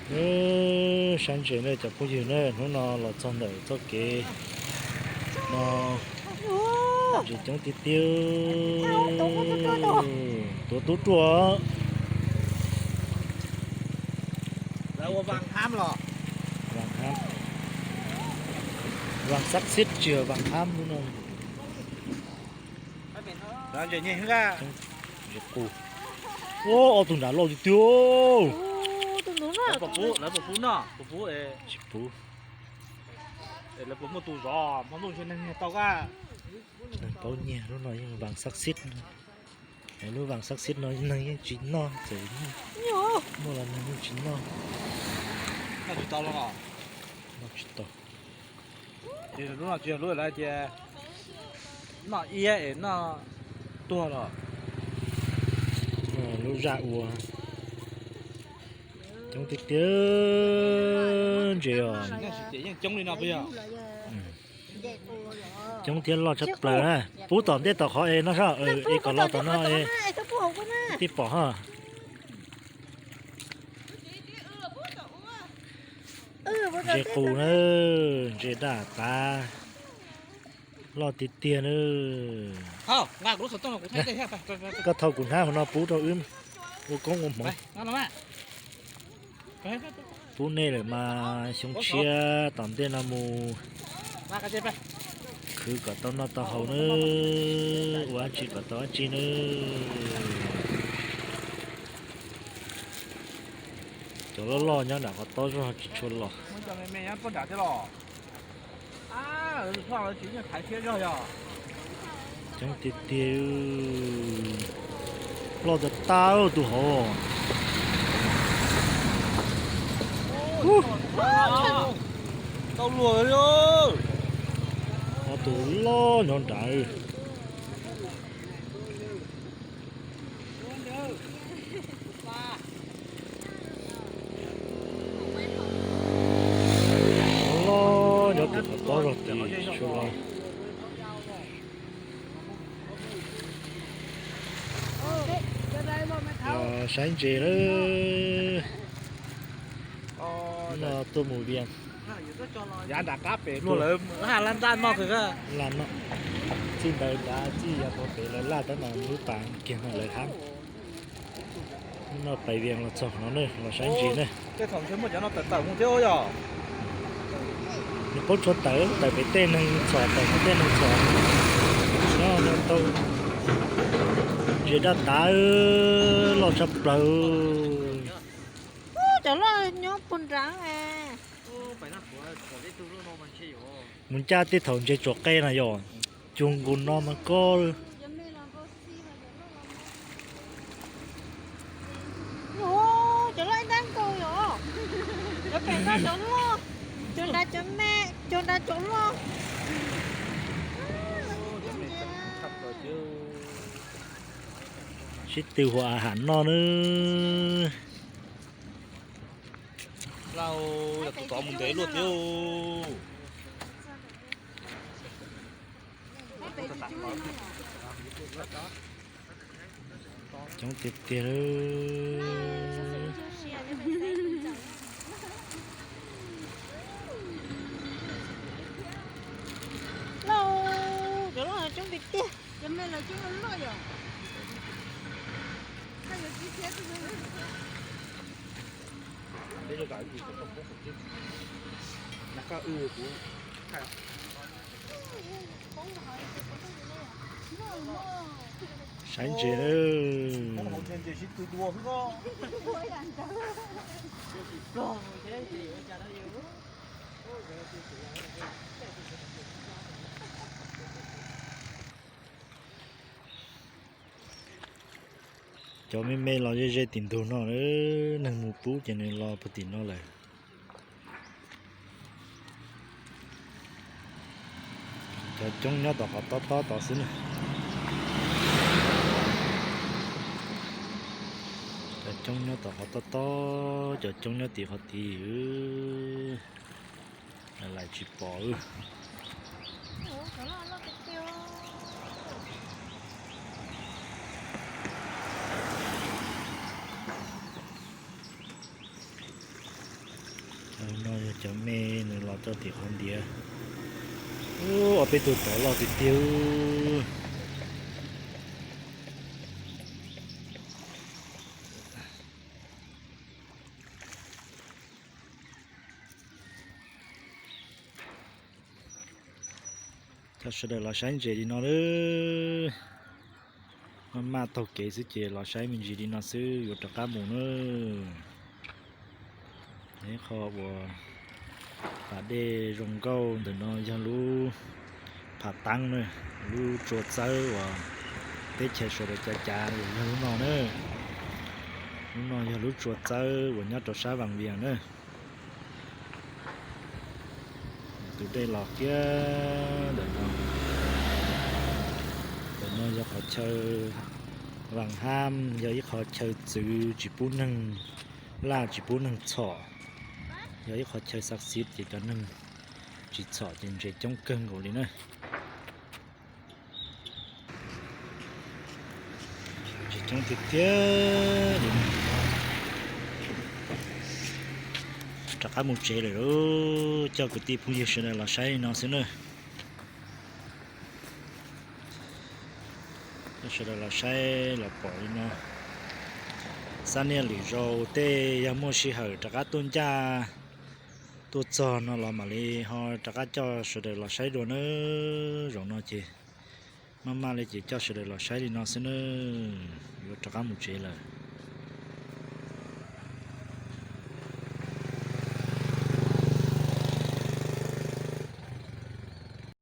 Saib ntses na cov phooj ywg na, hnub no los txog ntawm txoj kev no, ntses coob tiag tiag. Tuav tub ruaj. Vam xab xib tsis yog vam hab hnub no. Ntses qus. Ua ob tug nrad loj tiag tiag. Tsis pub. Neeg paub nyiag lub no yeej vam xab xib. Lub vam xab xib no neeg yeej tsis noj, txawm muaj los neeg yeej tsis noj. Noj tsis tau. Lub no tsis yog lub lawv tias noj iab es noj tuag los. Lub zaj ua coob tiag tiag ntses os. Coob thiab loj tshaj plaws na. Pub tom ntej tom qhov es no soj, es kom los tom no es tib pom ha. Ntses qus na, ntses daj tav, loj tiag tiag na. Koj thauj kuv hnab hauv no pub rau wb ua koob ua hmoov. Pub nej lawm mas xyoo tshiab tom ntej no mus khwv kom tau noj tau haus nawb, ua dab tsi kom tau dab tsi nawb. Cov loj loj nyob nram qhov tob zog tsis tshua los. Coob tiag tiag, loj tas tas tus hauv. Tau luag li. Ob tug loj nyob nrad. Loj nyob tim qhov tob zog tid tsis tshua los. Los saib ntses lawm. No tuaj mus Vias. Yav nram qab pem luag lawv laj laj ntaj noj kawg. Laj noj. Txij ntawd nrad txij yav puag pem lawv laj tab mas lub pas kiag no lawv hab. Hnub no pais Vias los txog no ne, los saib ntses ne. Tej thaum ntshe muaj cov no tawm tawm mus thiab yog. Nws paub tshuav tawm, tawm pem tej neeg txhom, tawm pem tej neeg txhom. Nyob no tau ntses daj tav loj tshaj plaws. Cov loj nyob puag nrad. Mus ncaj tej thaum ntses tsuam qe na yog, cuag nkaus no mas koj. Cov loj ib ntab nkaus yom. Cov pem no cov loj, cov nrad cov me, cov nrad cov loj. Sib tw hu a ham noj nawb. Lauj, yog tus tod mus ntev luaj thiab. Coob tiag tiag. Lauj, cov loj coob tiag tiag. Saib ntses nawb. Cov me me los ze ze tim ntug no, neeg mus pub ces nws los puag tim no lawm. Cov coob nyob tom qhov tob tob tod xwb na. Cov coob nyob tom qhov tob tob, cov coob nyob tim qhov tid. Lais tsis pom. No yog cov me nws los txog tim qhov ntiav. Ub, ob peb tug tod loj tiag tiag. Coj sawv daws los saib ntses li no lawm. Maj maj taug kev xwb ces los saib me ntsis li no xwb, yuav rov qab mus na. Ib qho uas pas dej zoo nkauj ntawm no yog lub Phav Taab na, lub tsua txawb uas teb chaws sawv daws cav cav yog lub no na. Lub no yog lub tsua txawb uas nyob rau sab Vaj Vias na. Tus dej los kiag ntawm no. Ntawm no yog qhov chaw Vaj Hab, yog ib qho chaw txwv tsis pub neeg laj tsis pub neeg txhom, yog ib qho chaw xav xiv ces cov neeg tsis txhom ces ntses coob kawg nkaus li na. Ntses coob tiag tiag li. Rov qab mus tsev lawm lauj, coj kwv tij phooj ywg sawv daws los saib li no xwb na. Coj sawv daws los saib los pom li no. Xab niaj lwm zaus tej yog muaj sij hawm rov qab tuaj ncaj tuaj txog no los mam li ho rov qab coj sawv daws los saib dua na. Zaum no ces maj maj li ces coj sawv daws los saib li no xwb na, yuav rov qab mus tsev lawm.